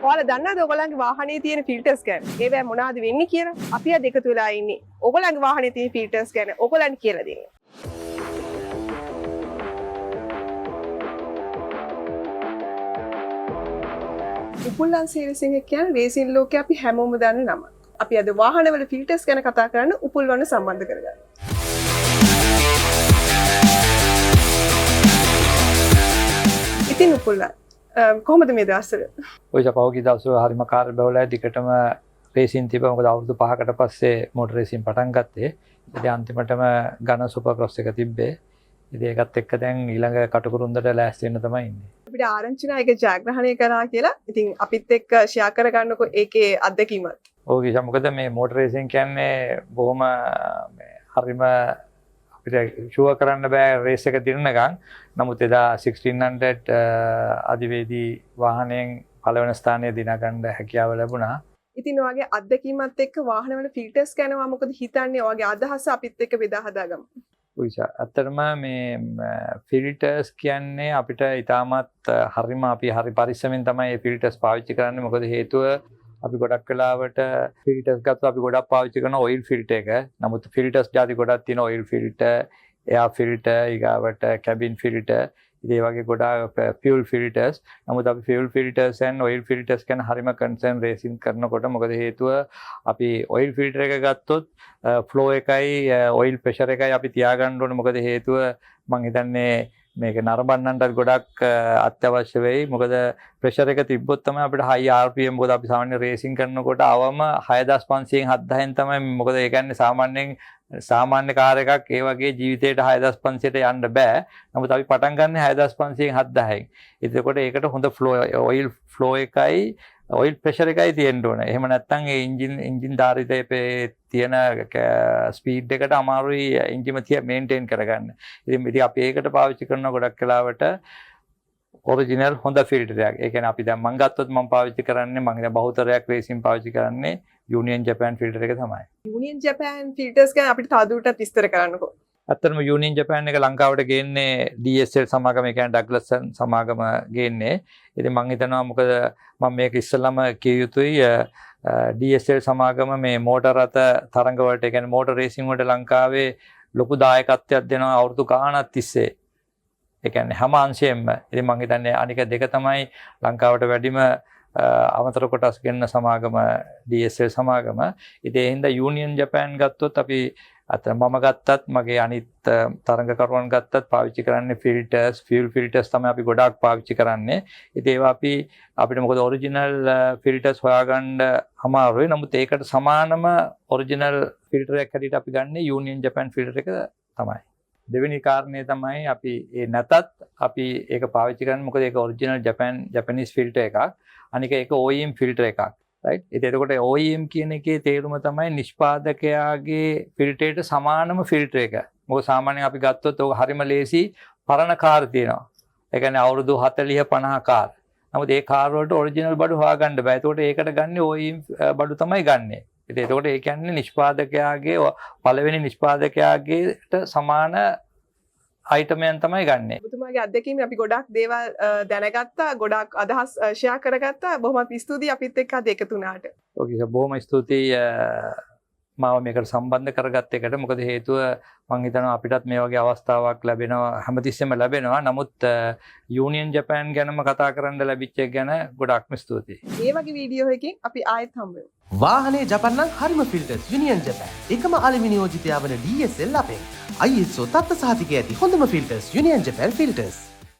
ඔයාලා දන්නවද ඔයගොල්ලන්ගේ වාහනේ තියෙන ෆිල්ටර්ස් ගැන? ඒවැ මොනවද වෙන්නේ කියලා? අපි අද එකතු වෙලා ඉන්නේ ඔයගොල්ලන්ගේ වාහනේ තියෙන ෆිල්ටර්ස් ගැන ඔයගොල්ලන්ට කියලා දෙන්න. උපුල්ලන් සේරසිංහ කියන්නේ රේසින් ලෝකේ අපි හැමෝම දන්න නමක්. අපි අද වාහනවල ෆිල්ටර්ස් ගැන කතා කරන්න උපුල්වන්න සම්බන්ධ කරගන්නවා. ඉතින් උපුල්ලන් කොහොමද මේ දවස්වල? ඔය පහුගිය දවස්වල හරිම කාර්යබහුලයි, දිගටම රේසින් තිබ්බා. මොකද අවුරුදු 5කට පස්සේ මෝටර් රේසින් පටන් ගත්තේ. ඉතින් අන්තිමටම ඝන සුපර් ක්‍රොස් එක තිබ්බේ. ඉතින් ඒකත් එක්ක දැන් ඊළඟ කටුකුරුන්දට ලෑස්ති වෙන්න තමයි ඉන්නේ. අපිට ආරංචි වුණා ඒක ජයග්‍රහණය කරා කියලා. ඉතින් අපිත් එක්ක ෂෙයා කරගන්නකෝ ඒකේ අත්දැකීමත්. ඔව් කිෂා, මොකද මේ මෝටර් රේසින් කියන්නේ බොහොම මේ හරිම අපිට ෂුවර් කරන්න බෑ රේස් එක දිනනකම්. නමුත් එදා 1600 අධිවේදී වාහනයෙන් පළවෙනි ස්ථානය දිනා ගන්න හැකියාව ලැබුණා. ඉතින් ඔයාගේ අත්දැකීමත් එක්ක වාහනවල ෆිල්ටර්ස් ගැන ඔයා මොකද හිතන්නේ? ඔයාගේ අදහස අපිත් එක්ක බෙදා හදාගමු. උයිෂා, ඇත්තටම මේ ෆිල්ටර්ස් කියන්නේ අපිට ඉතාමත් හරිම අපි හරි පරිස්සමෙන් තමයි මේ ෆිල්ටර්ස් පාවිච්චි කරන්නේ. මොකද හේතුව අපි ගොඩක් වෙලාවට ෆිල්ටර්ස් ගත්තොත් අපි ගොඩක් පාවිච්චි කරන ඔයිල් ෆිල්ටර් එක. නමුත් ෆිල්ටර්ස් ජාති ගොඩක් තියෙනවා. ඔයිල් ෆිල්ටර්, එයාර් ෆිල්ටර්, ඊගාවට කැබින් ෆිල්ටර්, ඉතින් ඒ වගේ ගොඩාක් ෆියුල් ෆිල්ටර්ස්. නමුත් අපි fuel filters and oil filters ගැන හරිම කන්සර්න් රේසින් කරනකොට. මොකද හේතුව අපි ඔයිල් ෆිල්ටර් එක ගත්තොත් ෆ්ලෝ එකයි ඔයිල් ප්‍රෙෂර් එකයි අපි තියාගන්න ඕනේ. මොකද හේතුව මං හිතන්නේ මේක නරඹන්නන්ටත් ගොඩක් අත්‍යවශ්‍ය වෙයි. මොකද ප්‍රෙෂර් එක තිබ්බොත් තමයි අපිට හයි RPM, මොකද අපි සාමාන්‍ය රේසින් කරනකොට අවම 6500න් 7000න් තමයි. මොකද ඒ කියන්නේ සාමාන්‍යයෙන් සාමාන්‍ය කාර් එකක් ඒ වගේ ජීවිතේට 6500ට යන්න බෑ. නමුත් අපි පටන් ගන්න 6500න් 7000න්. එතකොට ඒකට හොඳ ෆ්ලෝ, ඔයිල් ෆ්ලෝ එකයි ඔයිල් ප්‍රෙෂර් එකයි තියෙන්න ඕන. එහෙම නැත්නම් ඒ එන්ජින් ධාරිතයේ තියෙන ස්පීඩ් එකට අමාරුයි එන්ජිම තිය මේන්ටේන් කරගන්න. ඉතින් අපි ඒකට පාවිච්චි කරන ගොඩක් වෙලාවට ඔරිජිනල් හොඳ ෆිල්ටර් එකක්. ඒ කියන්නේ අපි දැන් මං ගත්තොත් මං පාවිච්චි කරන්නේ, මං දැන් බහුතරයක් රේසින් පාවිච්චි කරන්නේ යූනියන් ජපාන් ෆිල්ටර් එක තමයි. යූනියන් ජපාන් ෆිල්ටර්ස් ගැන අපිට තවදුරටත් විස්තර කරන්නකෝ. ඇත්තටම යූනියන් ජපාන් එක ලංකාවට ගේන්නේ DSL සමාගම, ඒ කියන්නේ ඩග්ලස් සමාගම ගේන්නේ. ඉතින් මං හිතනවා, මොකද මම මේක ඉස්සෙල්ලාම කිය යුතුයි, DSL සමාගම මේ මෝටර් රථ තරඟ වලට, ඒ කියන්නේ මෝටර් රේසින් වලට ලංකාවේ ලොකු දායකත්වයක් දෙනවා අවුරුදු ගාණක් තිස්සේ. ඒ කියන්නේ හැම අංශයෙන්ම. ඉතින් මං හිතන්නේ අනික දෙක තමයි ලංකාවට වැඩිම අමතර කොටස් ගෙන්න සමාගම DSL සමාගම. ඉතින් ඒ හින්දා යූනියන් ජපාන් ගත්තොත් අපි අතන මම ගත්තත් මගේ අනිත් තරඟකරුවන් ගත්තත් පාවිච්චි කරන්නේ ෆිල්ටර්ස්, ෆියුල් ෆිල්ටර්ස් තමයි අපි ගොඩාක් පාවිච්චි කරන්නේ. ඉතින් ඒවා අපිට මොකද ඔරිජිනල් ෆිල්ටර්ස් හොයාගන්න අමාරුයි. නමුත් ඒකට සමානම ඔරිජිනල් ෆිල්ටර් එකක් හැටියට අපි ගන්නේ යූනියන් ජපාන් ෆිල්ටර් එක තමයි. දෙවෙනි කාරණේ තමයි අපි ඒ නැතත් අපි ඒක පාවිච්චි කරන්නේ, මොකද ඒක ඔරිජිනල් ජපනීස් ෆිල්ටර් එකක්. අනික ඒක OEM filter එකක්. රයිට්. ඉතින් එතකොට OEM කියන එකේ තේරුම තමයි නිෂ්පාදකයාගේ ෆිල්ටරයට සමානම ෆිල්ටර් එක. මොකද සාමාන්‍යයෙන් අපි ගත්තොත් ඔක හරිම ලේසි පරණ කාර් තියෙනවා. ඒ කියන්නේ අවුරුදු 40 50 කාර්. නමුත් ඒ කාර් වලට ඔරිජිනල් බඩු හොයාගන්න බෑ. එතකොට ඒකට ගන්නේ OEM බඩු තමයි ගන්නෙ. ඉතින් එතකොට ඒ කියන්නේ නිෂ්පාදකයාගේ පළවෙනි නිෂ්පාදකයාගේට සමාන අයිටමයන් තමයි ගන්නෙ. ඔබතුමාගේ අත්දැකීම් අපි ගොඩක් දේවල් දැනගත්තා, ගොඩක් අදහස් ෂෙයා කරගත්තා. බොහොමත් ස්තුතියි අපිත් එක්ක අද එකතු වුණාට. ඔකේ සර්, බොහොම ස්තුතියි මාව මේකට සම්බන්ධ කරගත්ත එකට. මොකද හේතුව මං හිතනවා අපිටත් මේ වගේ අවස්ථාවක් ලැබෙනවා, හැමතිස්සෙම ලැබෙනවා. නමුත් යූනියන් ජපාන් ගැනම කතා කරන්න ලැබිච්ච එක ගැන ගොඩක්ම ස්තුතියි. මේ වගේ වීඩියෝ එකකින් අපි ආයෙත් හම්බ වෙමු. වාහනේ ජපන් නම් හරිම ෆිල්ටර්ස් යුනියන් ජපන්. එකම අලෙවි නියෝජිතයා වන DSL අපෙන්. ISO තත්ත්ව සහතිකය ඇති හොඳම ෆිල්ටර්ස් යුනියන් ජපන් ෆිල්ටර්ස්.